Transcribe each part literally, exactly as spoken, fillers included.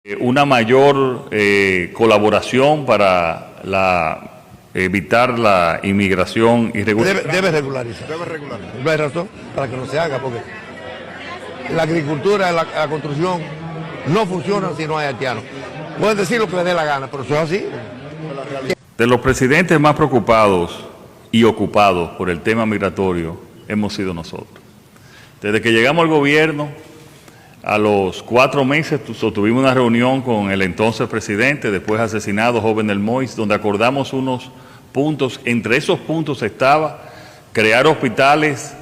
Eh, una mayor eh, colaboración para la, evitar la inmigración irregular. Debe, debe regularizar. Debe regularizar. No hay razón para que no se haga, porque la agricultura, la, la construcción no funciona si no hay haitianos. Pueden decir lo que les dé la gana, pero eso es así. De los presidentes más preocupados y ocupados por el tema migratorio hemos sido nosotros. Desde que llegamos al gobierno, a los cuatro meses tu- sostuvimos una reunión con el entonces presidente, después asesinado, Jovenel Moïse, donde acordamos unos puntos. Entre esos puntos estaba crear hospitales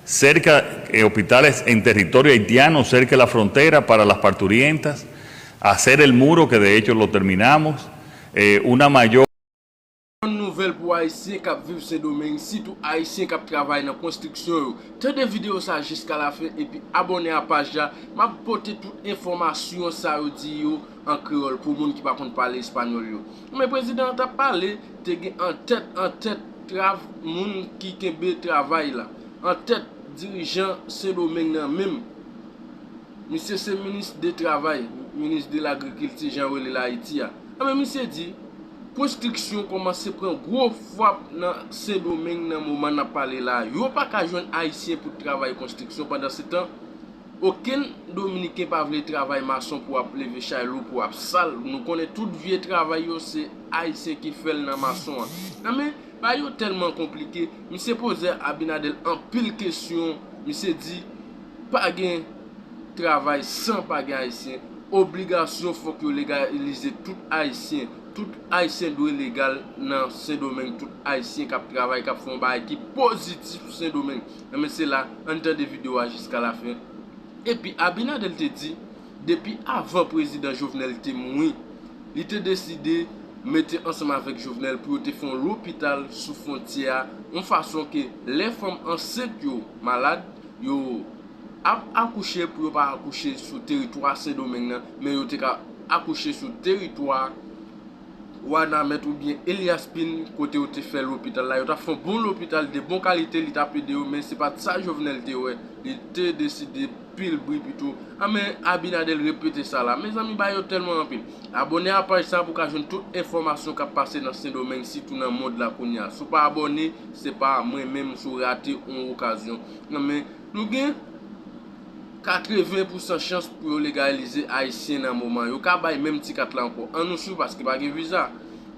cerca, eh, hospitales en territorio haitiano, cerca de la frontera para las parturientas, hacer el muro, que de hecho lo terminamos, eh, una mayor Bon nouvèl pou Ayisyen k ap viv Sendomeng, sitou Ayisyen k ap travay nan konstriksyon yo. Tande videyo sa a jiska lafen epi abòne a paj la. M ap pote tout enfòmasyon sa yo di yo an kreyòl pou moun ki pa konn pale espanyòl yo. Men prezidan an t ap pale, te gen antèt, antèt trav moun ki kenbe travay la. Antèt dirijan Sendomeng nan menm. Misye se minis de travay, minis de lagrikilti jan yo rele l Ayiti a. Anben misye di, konstriksyon kòmanse pran gwo fwap nan Sendomeng nan moman n ap pale la a. Yo pa ka jwenn Ayisyen pou travay konstriksyon. Pandansetan, okenn Dominiken pa vle travay mason pou ap leve chay lou, pou ap sal. Nou konnen tout vye travay yo se Ayisyen ki fè l nan mason an. Anben, bagay yo tèlman konplike, misye poze Abinader anpil kesyon, misye di, pa gen travay san pa gen Ayisyen. Obligasyon fòk yo legalize tout Ayisyen. Tout Ayisyen dwe legal nan Sendomeng. Tout Ayisyen k ap travay, k ap fè yon bagay ki pozitif pou Sendomeng. Anben se la, ann tande videyo a jiska lafen. Epi Abinader te di, depi avan prezidan Jovenel te mouri, li te deside mete ansanm avèk Jovenel pou yo te fè yon lopital sou fwontyè a, yon fason ke lè fanm ansent yo malad, yo ap akouche pou yo pa akouche sou teritwa Sendomeng nan, men yo te ka akouche sou teritwa Wanament oubyen Elias Pin, kote yo te fè lopital la. Yo t ap fè yon bon lopital de bon kalite, li t ap ede yo, men se pa t sa Jovenel te wè. Li te deside pil bri pito. Anben, Abinader repete sa la. Mezanmi, bagay yo tèlman anpil. Abòne a paj sa pou w ka jwenn tout enfòmasyon k ap pase nan Sendomeng, sitou nan mond la kounye a. Si w pa abòne, se pa mwen menm, si w rate yon okazyon. Anben, nou gen katreven pousan chans pou yo legalize Ayisyen nan moman. Yo ka bay menm ti kat la ankò. Ann nou swiv paske pa gen viza.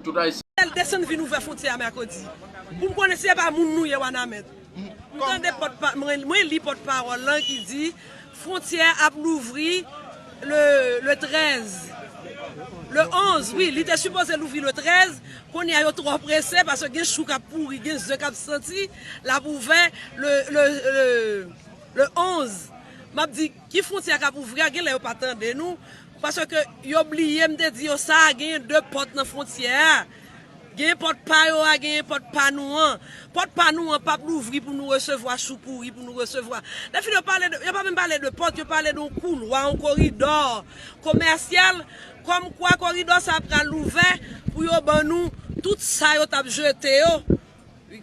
Tout Ayisyen. L desann vin ouvè fwontyè a mèkredi. Pou m konnen si se pa moun nou ye Wanament. M tande pòtpa-, mwen, mwen li pòtpawòl lan ki di fwontyè ap louvri le, le trèz. Le onz, wi, li te sipoze louvri le trèz. Kounye a yo twò prese paske gen chou k ap pouri, gen ze k ap santi. L ap ouvè le, le, le, le onz. M ap di, ki fwontyè k ap ouvri a, genlè yo pa tande nou. Paske yo bliye m te di yo sa, genyen de pòt nan fwontyè a. Gen pòt pa yo a, genyen pòt pa nou an. Pòt pa nou an p ap louvri pou nou resevwa chou pouri, pou nou resevwa. Lè fini yo pale de, yo pa menm pale de pòt, yo pale de yon koulwa, yon koridò komèsyal. Kòmkwa koridò sa a pral ouvè pou yo ban nou tout sa yo t ap jete yo.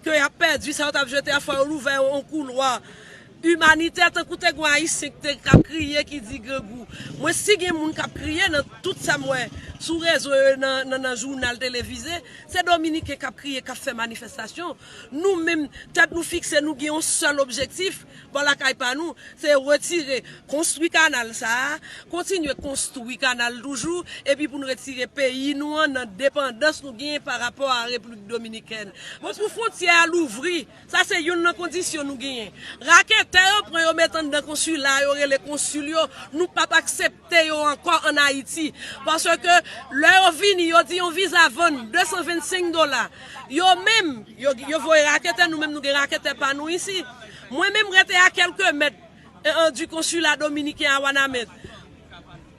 Ke y ap pèdi sa yo t ap jete a, fò yo louvè yon koulwa imanitè, tankou te gen Ayisyen ki te k ap kriye, ki di grangou. Mwen, si gen moun k ap kriye nan tout sa m wè sou rezo yo, nan, nan, nan jounal televize, se Dominiken k ap kriye, k ap fè manifestasyon. Nou menm, tèt nou fikse, nou gen yon sèl objektif, bò lakay pa nou, se retire, konstwi kanal sa a, kontinye konstwi kanal toujou, epi pou n retire peyi nou an nan depandans nou genyen pa rapò a Repiblik Dominikèn. Bon, pou fwontyè a louvri, sa se youn nan kondisyon nou genyen. Raketè yo pran yo met anndan konsila, yo rele konsil yo, nou p ap aksepte yo ankò ann Ayiti. Paske lè yo vini, yo di yon viza vann de san vennsenk dola. Yo menm, yo, yo voye raketè, nou menm nou gen raketè pa nou isi. Mwen menm rete a kèlke mèt, e, e, di konsila dominiken a Wanament.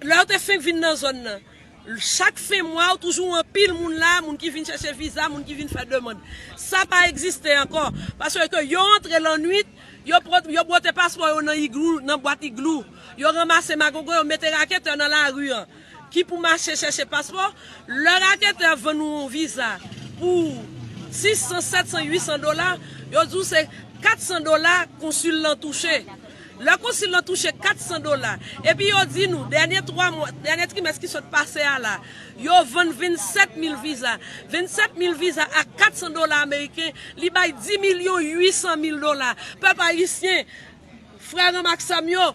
Lè yo te fenk vin nan zòn nan, chak fen mwa, ou toujou anpil moun la, moun ki vin chèche viza, moun ki vin fè demann. Sa pa egziste ankò. Paske yo antre lannwit, yo pran, yo bwote paspò yo nan iglou, nan bwat iglou. Yo ranmase magogo, yo mete raketè nan lari an. Ki pou mache chèche paspò. Lè raketè vann ou yon viza pou sis san, sèt san, uit san dola, yo di w se kat san dola konsil lan touche. Lè konsil lan touche kat san dola, epi yo di nou, dènye twa mwa, dènye trimès ki sot pase a la, yo vann vennsèt mil viza. Vennsèt mil viza a kat san dola ameriken, li bay dis milyon uit san mil dola. Pèp ayisyen, frè Ranmaksam yo,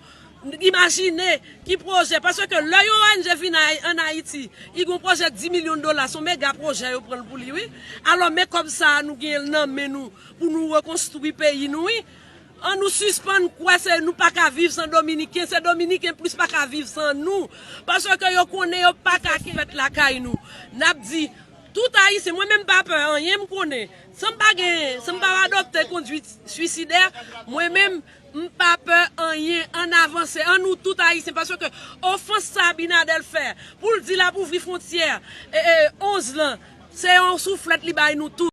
imajine ki pwojè. Paske lè yon O N G vin ann Ayiti, li gen yon pwojè dis milyon dola, se yon mega pwojè yo pran l pou li, wi. Alò, men kòb sa a nou gen l nan men nou pou nou rekonstwi peyi nou, wi. An nou sispann kwè se nou pa ka viv san Dominiken, se Dominiken plis pa ka viv san nou. Paske yo konnen yo pa ka fèt lakay nou. N ap di, tout Ayisyen, mwen menm m pa pè anyen, m konnen. San m pa gen, san m pa adopte kondwit swisidè, mwen menm, m pa pè anyen, ann avanse, an nou tout Ayisyen, paske ofans sa Abinader fè, pou l di l ap ouvri fwontyè, e, e, onz lan, se yon souflèt li bay nou tout.